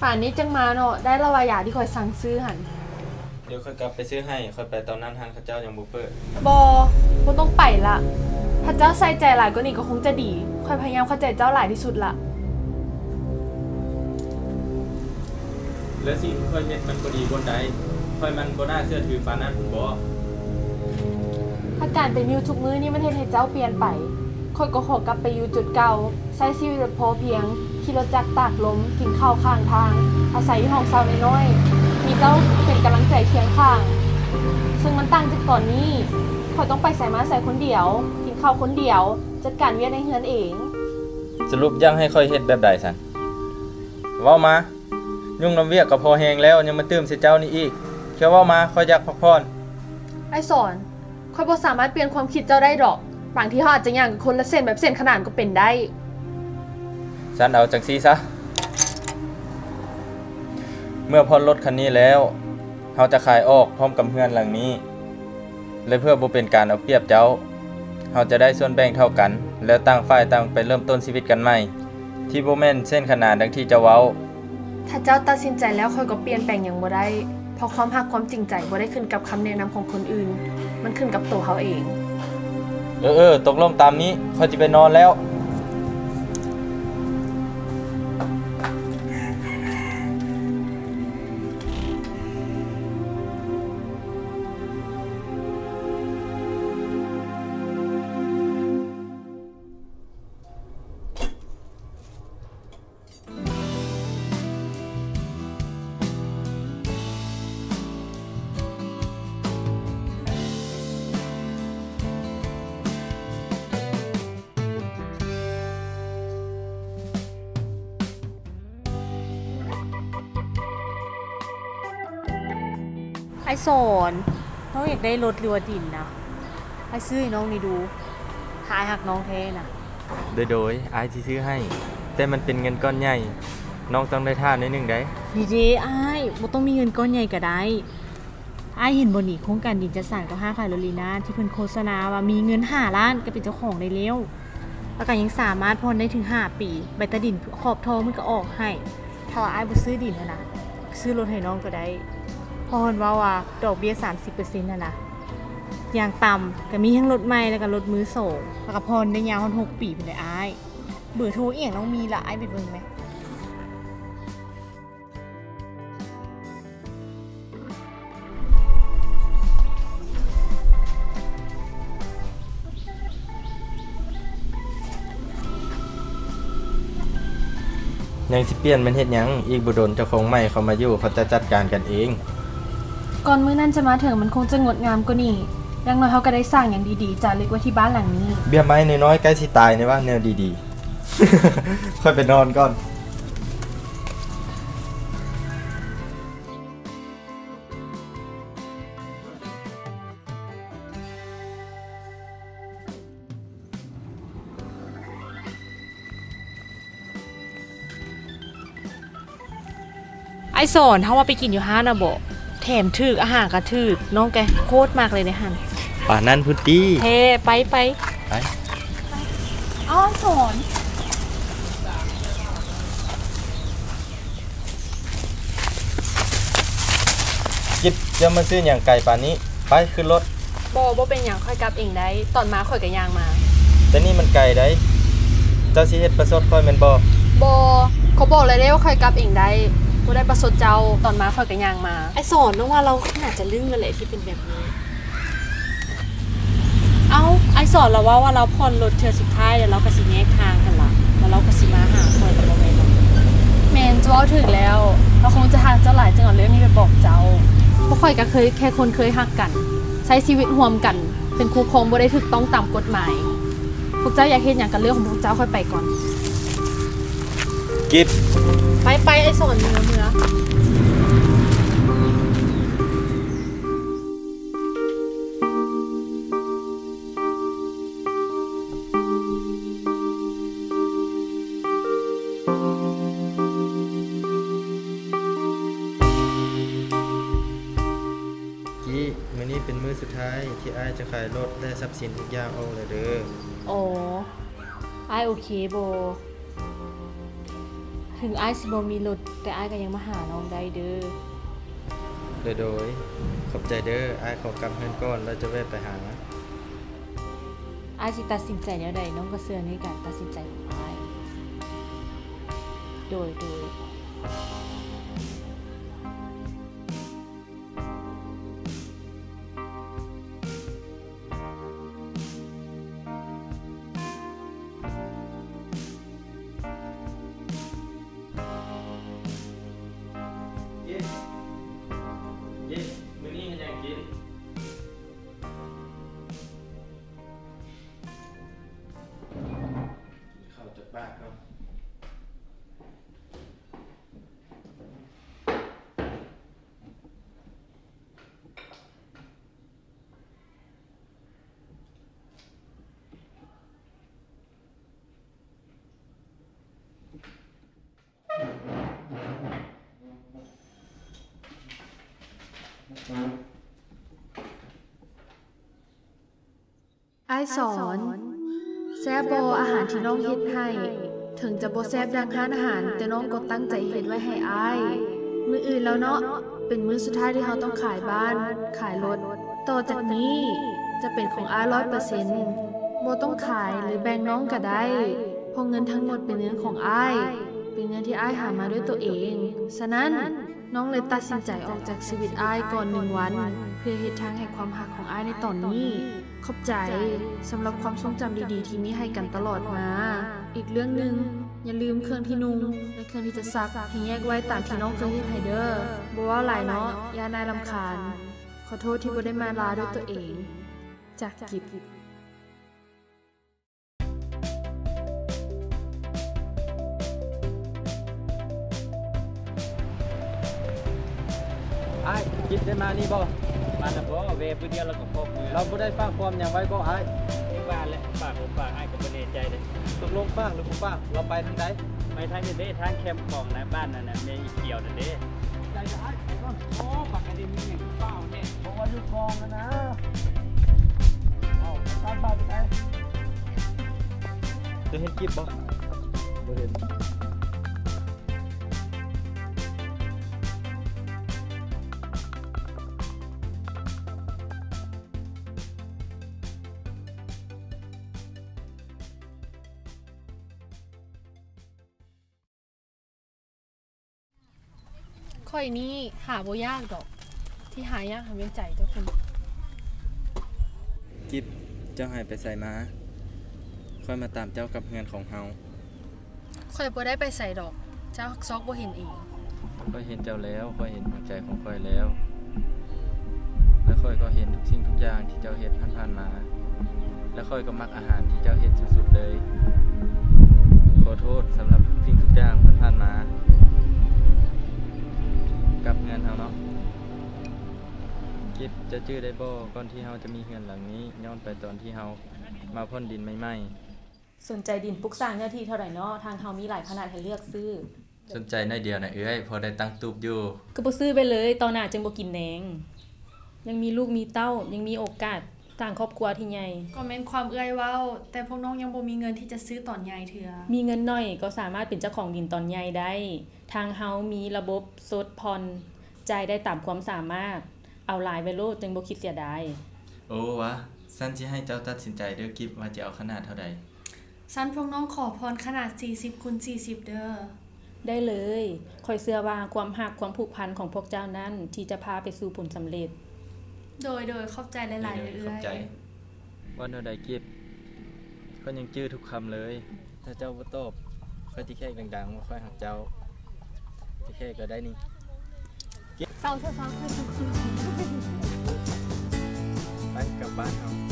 ປານນີ້ຈັ່ງມາເນາະ, ໄດ້ລະວ່າຢາທີ່ຂ້ອຍສັ່ງຊື້ຫັ້ນ. ດຽວຂ້ອຍກັບໄປຊື້ໃຫ້, ຂ້ອຍໄປຕອນນັ້ນຮ້ານເຂົາເຈົ້າຍັງບໍ່ເປີດ. ບໍ່, ບໍ່ຕ້ອງໄປລະ. ຖ້າເຈົ້າໃສ່ໃຈຫຼາຍກວ່ານີ້ກໍຄົງຈະດີ. ຂ້ອຍພະຍາຍາມເຂົ້າໃຈເຈົ້າຫຼາຍທີ່ສຸດລະ. ແລ້ວສິ່ງທີ່ຂ້ອຍເຮັດມັນບໍ່ດີບ່ອນໃດ? ຂ້ອຍມັນບໍ່ໜ້າເຊື່ອຖືປານນັ້ນພຸ້ນບໍ? ອາການເປັນຢູ່ທຸກມື້ນີ້ມັນເຮັດໃຫ້ເຈົ້າປ່ຽນໄປ. ຂ້ອຍກໍຂໍກັບໄປຢູ່ຈຸດເກົ່າ, ໃຊ້ຊີວິດແບບພໍພຽງ, ຂີ່ລົດຈັກຕາກລົມ, ກິນເຂົ້າຂ້າງທາງ, ອາໄສຢູ່ຫ້ອງເຊົ່ານ້ອຍໆ, ມີເຈົ້າເປັນກຳລັງໃຈຄຽງຂ້າງ. ເຊິ່ງມັນຕ່າງຈາກຕອນນີ້, ຂ້ອຍຕ້ອງໄປໃສມາໃສຄົນດຽວ, ກິນເຂົ້າຄົນດຽວ, ຈັດການວຽກໃນເຮືອນເອງ. ສະຫຼຸບຢາກໃຫ້ຂ້ອຍເຮັດແບບໃດຊັ້ນ? ເວົ້າມາ. ຫຍຸ້ງນຳວຽກກໍພໍແຮງແລ້ວ, ຍັງມາຕື່ມໃສ່ເຈົ້ານີ້ອີກ. ເຈົ້າເວົ້າມາ, ຂ້ອຍຢາກພັກຜ່ອນ. ອ້າຍສອນ, ຂ້ອຍບໍ່ສາມາດປ່ຽນຄວາມຄິດເຈົ້າໄດ້ດອກ. ບາງທີເຮົາອາດຈະຍ່າງກັນຄົນລະເສັ້ນ, ແບບເສັ້ນຂະໜານກໍເປັນໄດ້. ຊັ້ນເອົາຈັ່ງຊີ້ຊະ. ເມື່ອຜ່ອນລົດຄັນນີ້ແລ້ວ, ເຮົາຈະຂາຍອອກພ້ອມກັບເຮືອນຫຼັງນີ້. ແລະ ເພື່ອບໍ່ເປັນການເອົາປຽບເຈົ້າ, ເຮົາຈະໄດ້ສ່ວນແບ່ງເທົ່າກັນ ແລ້ວຕ່າງຝ່າຍຕ່າງໄປເລີ່ມຕົ້ນຊີວິດກັນໃໝ່ ທີ່ບໍ່ແມ່ນເສັ້ນຂະໜານດັ່ງທີ່ເຈົ້າເວົ້າ. ຖ້າເຈົ້າຕັດສິນໃຈແລ້ວ, ຂ້ອຍກໍປ່ຽນແປງຫຍັງບໍ່ໄດ້, ເພາະຄວາມຮັກຄວາມຈິງໃຈບໍ່ໄດ້ຂຶ້ນກັບຄຳແນະນຳຂອງຄົນອື່ນ, ມັນຂຶ້ນກັບໂຕເຮົາເອງ. ເອີໆ, ຕົກລົງຕາມນີ້, ຂ້ອຍຈະໄປນອນແລ້ວ. ອ້າຍສອນ, ນ້ອງຢາກໄດ້ລົດ ຫຼືວ່າດິນນະ? ອ້າຍຊື້ໃຫ້ນ້ອງນີ້ດູ, ຖ້າອ້າຍຮັກນ້ອງແທ້ນະ. ໂດຍໆ, ອ້າຍຊິຊື້ໃຫ້, ແຕ່ມັນເປັນເງິນກ້ອນໃຫຍ່, ນ້ອງຕ້ອງໄດ້ຖ້າໜ້ອຍໜຶ່ງໃດ໋. ດີເດອ້າຍ, ບໍ່ຕ້ອງມີເງິນກ້ອນໃຫຍ່ກໍໄດ້. ອ້າຍເຫັນບໍ່ນີ້, ໂຄງການດິນຈັດສັນກັບຫ້າງຂາຍລົດລີນາ ທີ່ເພິ່ນໂຄສະນາວ່າມີເງິນຫ້າລ້ານກໍເປັນເຈົ້າຂອງໄດ້ແລ້ວ, ແລ້ວກໍຍັງສາມາດຜ່ອນໄດ້ເຖິງຫ້າປີ, ໃບຕາດິນຂອບທໍ່ເພິ່ນກໍອອກໃຫ້. ຖ້າວ່າອ້າຍບໍ່ຊື້ດິນຫັ້ນນະ, ຊື້ລົດໃຫ້ນ້ອງກໍໄດ້, ເພາະເພິ່ນເວົ້າວ່າດອກເບ້ຍສາມສິບເປີເຊັນຫັ້ນນະ. ຢ່າງຕ່ຳກໍມີທັງລົດໃໝ່ ແລ້ວກໍລົດມືສອງ, ແລ້ວກໍຜ່ອນໄດ້ຍາວຮອດຫົກປີພຸ້ນເດ້ອ້າຍ. ເບີໂທອີ່ຫຍັງນ້ອງມີລະ, ອ້າຍໄປເບິ່ງແມ. ຍັງຊິປ່ຽນແມ່ນເຮັດຫຍັງ? ອີກບໍ່ດົນເຈົ້າຂອງໃໝ່ເຂົາມາຢູ່, ເຂົາຈະຈັດການກັນເອງ. ກ່ອນມື້ນັ້ນຈະມາເຖິງ, ມັນຄົງຈະງົດງາມກວ່ານີ້. ຢ່າງໜ້ອຍເຮົາກໍໄດ້ສ້າງຫຍັງດີໆ ຈາລຶກໄວ້ທີ່ບ້ານຫຼັງນີ້. ເບ້ຍໄມ້ນ້ອຍໆ ໃກ້ຊິຕາຍແນ່ວ່າແນວດີໆ. ຂ້ອຍໄປນອນກ່ອນ. ອ້າຍສອນ, ເຮົາວ່າໄປກິນຢູ່ຮ້ານນະບໍ? ແຖມຖືກ, ອາຫານກໍຖືກ, ນ້ອງແກໂຄດມັກເລີຍໃນຫັ້ນ. ປານນັ້ນພຸ້ນຕິ? ແທ້, ໄປ, ໄປ. ໄປ. ອ້າຍສອນ. ກິດ, ເຈົ້າມາຊື້ຫຍັງໄກປານນີ້? ໄປ, ຂຶ້ນລົດ. ບໍ່, ບໍ່ເປັນຫຍັງ, ຂ້ອຍກັບເອງໄດ້. ຕອນມາຂ້ອຍກໍຍ່າງມາ. ແຕ່ນີ້ມັນໄກໃດ໋. ເຈົ້າຊິເຮັດປະຊົດຂ້ອຍແມ່ນບໍ່? ບໍ່, ຂ້ອຍບອກແລ້ວເດ້ວ່າຂ້ອຍກັບເອງໄດ້. ບໍ່ໄດ້ປະຊົດເຈົ້າ, ຕອນມາຂ້ອຍກໍຍ່າງມາ. ອ້າຍສອນ, ນ້ອງວ່າລາວໜ້າຈະລຶ້ງແລ້ວແຫຼະທີ່ເປັນແບບນີ້. ເອົ້າ, ອ້າຍສອນລາວເວົ້າວ່າລາວຜ່ອນລົດເທື່ອສຸດທ້າຍ ແລ້ວລາວກໍຊິແຍກທາງກັນລະ, ແລ້ວລາວກໍຊິມາຫາຂ້ອຍ, ບໍ່ແມ່ນບໍ? ແມ່ນ, ເຈົ້າເວົ້າຖືກແລ້ວ. ລາວຄົງຈະຮັກເຈົ້າຫຼາຍຈຶ່ງເອົາເລື່ອງນີ້ໄປບອກເຈົ້າ. ພວກຂ້ອຍກໍເຄີຍ, ແຄ່ຄົນເຄີຍຮັກກັນ, ໃຊ້ຊີວິດຮ່ວມກັນ, ເປັນຄູ່ຄອງບໍ່ໄດ້ຖືກຕ້ອງຕາມກົດໝາຍ. ພວກເຈົ້າຢາກເຮັດຫຍັງກໍເລື່ອງຂອງພວກເຈົ້າ, ຂ້ອຍໄປກ່ອນ. ກິດ. ໄປ, ໄປ, ອ້າຍສອນ, ເມືອ, ເມືອ. ກີ້, ມື້ນີ້ເປັນມື້ສຸດທ້າຍທີ່ອ້າຍຈະຂາຍລົດ ແລະ ຊັບສິນທຸກຢ່າງອອກແລ້ວເດີ້. ອໍ, ອ້າຍໂອເຄບໍ່? ໃຫ້ ເຖິງອ້າຍຊິບໍ່ມີລົດ, ແຕ່ອ້າຍກໍຍັງມາຫານ້ອງໄດ້ເດີ້. ໂດຍ, ໂດຍ. ຂອບໃຈເດີ້. ອ້າຍຂໍກັບເຮືອນກ່ອນ ແລ້ວຈະແວ່ໄປຫາ. ອ້າຍຊິຕັດສິນໃຈແນວໃດ, ນ້ອງກໍເຊື່ອໃນການຕັດສິນໃຈຂອງອ້າຍ. ໂດຍ, ໂດຍ. ເຢັນ ເຢັນ ມື້ນີ້ເຮັດຫຍັງກິນ? ກິນເຂົ້າຈັກບາດເນາະ. ອ້າຍສອນ, ແຊບບໍ່ອາຫານທີ່ນ້ອງເຮັດໃຫ້? ເຖິງຈະບໍ່ແຊບດັ່ງຮ້ານອາຫານ, ແຕ່ນ້ອງກໍຕັ້ງໃຈເຮັດໄວ້ໃຫ້ອ້າຍ. ມື້ອື່ນແລ້ວເນາະ, ເປັນມື້ສຸດທ້າຍທີ່ເຮົາຕ້ອງຂາຍບ້ານ, ຂາຍລົດ. ຕໍ່ຈາກນີ້ຈະເປັນຂອງອ້າຍຮ້ອຍເປີເຊັນ. ບໍ່ຕ້ອງຂາຍ ຫຼື ແບ່ງນ້ອງກໍໄດ້, ເພາະເງິນທັງໝົດເປັນເງິນຂອງອ້າຍ, ເປັນເງິນທີ່ອ້າຍຫາມາດ້ວຍຕົວເອງ. ສະນັ້ນ, ນ້ອງເລີຍຕັດສິນໃຈອອກຈາກຊີວິດອ້າຍກ່ອນໜຶ່ງວັນ ເພື່ອເຮັດທາງໃຫ້ຄວາມຮັກຂອງອ້າຍໃນຕອນນີ້. ຂອບໃຈສຳລັບຄວາມຊົງຈຳດີໆທີ່ມີໃຫ້ກັນຕະຫຼອດມາ. ອີກເລື່ອງໜຶ່ງ, ຢ່າລືມເຄື່ອງທີ່ນຸ່ງ ແລະ ເຄື່ອງທີ່ຈະຊັກ ໃຫ້ແຍກໄວ້ຕາມທີ່ນ້ອງເຄີຍເຮັດໃຫ້ເດີ້. ບໍ່ເວົ້າຫຼາຍເນາະ, ຢ້ານອ້າຍລຳຄານ. ຂໍໂທດທີ່ບໍ່ໄດ້ມາລາດ້ວຍຕົວເອງ. ຈາກກິບ. ອ້າຍ ກິບໄດ້ມານີ້ບໍ່? ມາແລ້ວບໍ່? ແວ່ມື້ດຽວແລ້ວກໍພອກເມືອ. ລາວບໍ່ໄດ້ຝາກຄວາມຫຍັງໄວ້ບໍ່ອ້າຍ? ຄືວ່າແຫຼະ ຝາກບໍ່ຝາກ ອ້າຍກໍບໍ່ແນ່ໃຈເດ້. ຕົກລົງຝາກຫຼືບໍ່ຝາກ? ລາວໄປທາງໃດ? ໄປທາງນີ້ເດ້, ທາງແຄມຂອງນະ ບ້ານນັ້ນນະ ແມ່ອີກຽວນັ້ນເດ້. ໄດ້ ອ້າຍໄປກ່ອນ. ໂອ້ ປາກກະດິນມີຫຍັງເປົ່າແທ້. ບອກວ່າຢູ່ກອງຫັ້ນນະ. ເອົ້າ ຕາມບ້ານໄປ. ເຈົ້າເຫັນກິບບໍ່? ບໍ່ເຫັນ. ຂ້ອຍນີ້ຫາບໍ່ຍາກດອກ, ທີ່ຫາຍາກຫັ້ນແມ່ນໃຈເຈົ້າພຸ້ນ. ກິບ, ເຈົ້າຫາຍໄປໃສມາ? ຂ້ອຍມາຕາມເຈົ້າກັບເຮືອນຂອງເຮົາ. ຂ້ອຍບໍ່ໄດ້ໄປໃສດອກ, ເຈົ້າຊອກບໍ່ເຫັນເອງ. ຂ້ອຍເຫັນເຈົ້າແລ້ວ, ຂ້ອຍເຫັນຫົວໃຈຂອງຂ້ອຍແລ້ວ. ແລະ ຂ້ອຍກໍເຫັນທຸກສິ່ງທຸກຢ່າງທີ່ເຈົ້າເຮັດຜ່ານໆມາ. ແລະ ຂ້ອຍກໍມັກອາຫານທີ່ເຈົ້າເຮັດສຸດໆເລີຍ. ຂໍໂທດສຳລັບທຸກສິ່ງທຸກຢ່າງຜ່ານໆມາ. ກັບເຮືອນເຮົາເນາະ. ກິບ, ເຈົ້າຈື່ໄດ້ບໍ່? ກ່ອນທີ່ເຮົາຈະມີເຮືອນຫຼັງນີ້, ຍ້ອນໄປຕອນທີ່ເຮົາມາຜ່ອນດິນໃໝ່ໆ. ສົນໃຈດິນປຸກສ້າງເນື້ອທີ່ເທົ່າໃດເນາະ? ທາງເຮົາມີຫຼາຍຂະໜາດໃຫ້ເລືອກຊື້. ສົນໃຈໜ້ອຍດຽວນະເອື້ອຍ, ພໍໄດ້ຕັ້ງຕູບຢູ່. ກໍບໍ່ຊື້ໄປເລີຍ, ຕໍ່ໜ້າຈຶ່ງບໍ່ກິນແນງ. ຍັງມີລູກມີເຕົ້າ, ຍັງມີໂອກາດສ້າງຄອບຄົວທີ່ໃຫຍ່. ກໍແມ່ນຄວາມເອື້ອຍເວົ້າ, ແຕ່ພວກນ້ອງຍັງບໍ່ມີເງິນທີ່ຈະຊື້ຕອນໃຫຍ່ເທື່ອ. ມີເງິນໜ້ອຍກໍສາມາດເປັນເຈົ້າຂອງດິນຕອນໃຫຍ່ໄດ້. ທາງເຮົາມີລະບົບສົດຜ່ອນ, ຈ່າຍໄດ້ຕາມຄວາມສາມາດ, ເອົາຫຼາຍໄວ້ໂລດ, ຈຶ່ງບໍ່ຄິດເສຍດາຍ. ໂອ້ ວະ, ຊັ້ນຊິໃຫ້ເຈົ້າຕັດສິນໃຈເດີ້ກິບ ວ່າຈະເອົາຂະໜາດເທົ່າໃດ. ຊັ້ນພວກນ້ອງຂໍຜ່ອນຂະໜາດສີ່ສິບຄູນສີ່ສິບເດີ້. ໄດ້ເລີຍ. ຂ້ອຍເຊື່ອວ່າຄວາມຮັກ, ຄວາມຜູກພັນຂອງພວກເຈົ້ານັ້ນ ທີ່ຈະພາໄປສູ່ຜົນສຳເລັດ. ໂດຍ, ໂດຍ, ຂອບໃຈຫຼາຍໆເອື້ອຍ. ເວົ້າແນວໃດກິບ? ຂ້ອຍຍັງຈື່ທຸກຄຳເລີຍ. ຖ້າເຈົ້າບໍ່ຕອບ, ຂ້ອຍຈະແຂກດັງໆວ່າຂ້ອຍຮັກເຈົ້າ. ຈະແຂກກໍໄດ້ນີ້. ເກົ້າຊາວຊາວ ໄປກັບບ້ານເຮົາ.